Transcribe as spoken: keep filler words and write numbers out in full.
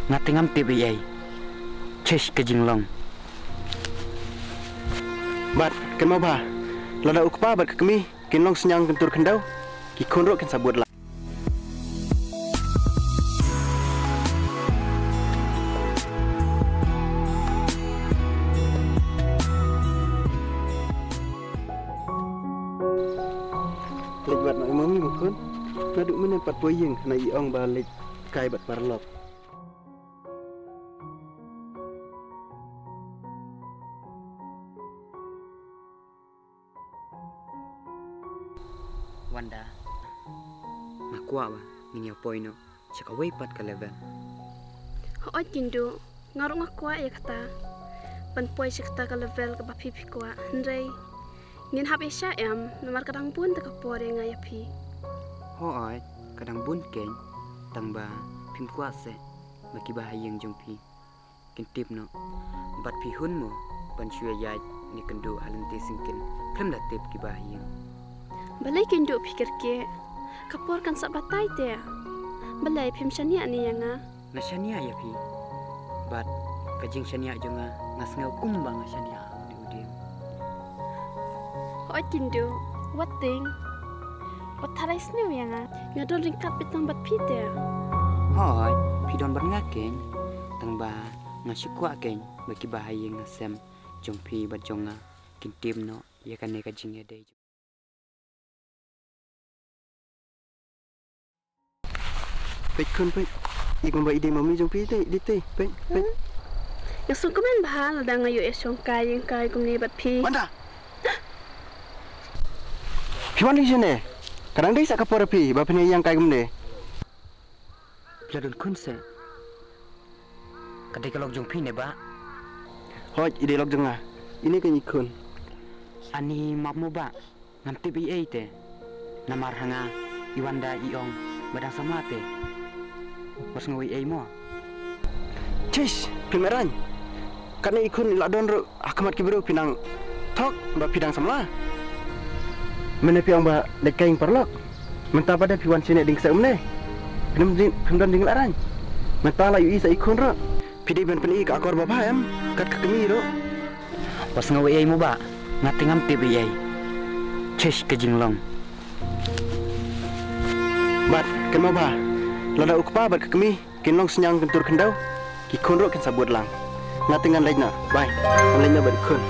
Nga te ngam tip ei ei. Chesh ka jinglong. Bad kynmaw bha, lada u kpa bad ka kmie kin long synñiang kyntur khyndew, ki khun ruh kin sa bud lang. Leit bad ma i mami ma khun. Naduh mynne pat poi ïing hana i ong ba leit kai bad paralok. Wanda, nga kwah ba ngin ïa poi noh sha kawei pat ka level. Hooid Kinduh, nga ruh nga kwah ïa kata, ban poi sha kata ka level kaba phi phi kwah, hynrei ngin hap ïa shah em, namar ka dang bun te ka por ïa nga ïa phi. Hooid, ka dang bun keiñ, tang ba phim kwah seh ba kiba ha ïing jong phi kin tip noh. Bad phi hun mo ban shu ïaid ne kynduh ha lynti syngkien khlem da tip kiba ha ïing. Balei Kinduh phi kyrkieh? Ka por kan sa batai te. Balei phim shaniah ne ïa nga? Nga shaniah ïa phi. Bad ka jingshaniah jong nga, nga sngew kumba nga shaniah ha une u dieng. Hooid Kinduh, wat tieng, wat tharai sniew ïa nga. Nga don ryngkat beit tang bad phi te. Hooid, phi don bad nga keiñ, tang ba nga shu kwah keiñ ba kiba ha ïing ha sem jong phi bad jong nga kin tip noh ïa kane ka jingïadei. Peit khun peit. I kumba i dei mami jong phi te, i dei te, peit, peit. Nga sngewkmen bha lada nga ïoh ïa shong kai ïing kai kumne bad phi. Wanda. Phi wan ïa shane. Ka dang dei sa ka por phi ba phin ïa ïeng kai kumne. Phi la don khun seh. Ka dei ka lok jong phi ne bah? Hooid, i dei lok jong nga. Ine keiñ i khun. Ani map mo bah. Ngam tip ei ei te. Namar ha nga i Wanda i ong ba dang samla te. Wat sngew ei ei mo. Chish, phin merain. Katne i khun i la don ruh ha khmat ki briew phi nang thok ba phi dang samla. Mynne phi ong ba leit kai ïing paralok. Mynta pat de phi wan shane ding kseh kumne. Phin don jing, phin don jinglah rain. Mynta la ïohi sa i khun ruh. Phi dei ban pyni ka akor ba bha em, kat ka kmie ruh. Wat sngew ei ei mo bah, nga te ngam tip ei ei. Chesh ka jinglong. Bad kynmaw bha, lada u kpa bad ka kmie kin long synñiang kyntur khyndew, ki khun ruh kin sa bud lang. Nga te ngan leit noh, bye. Ngan leit noh bad i khun.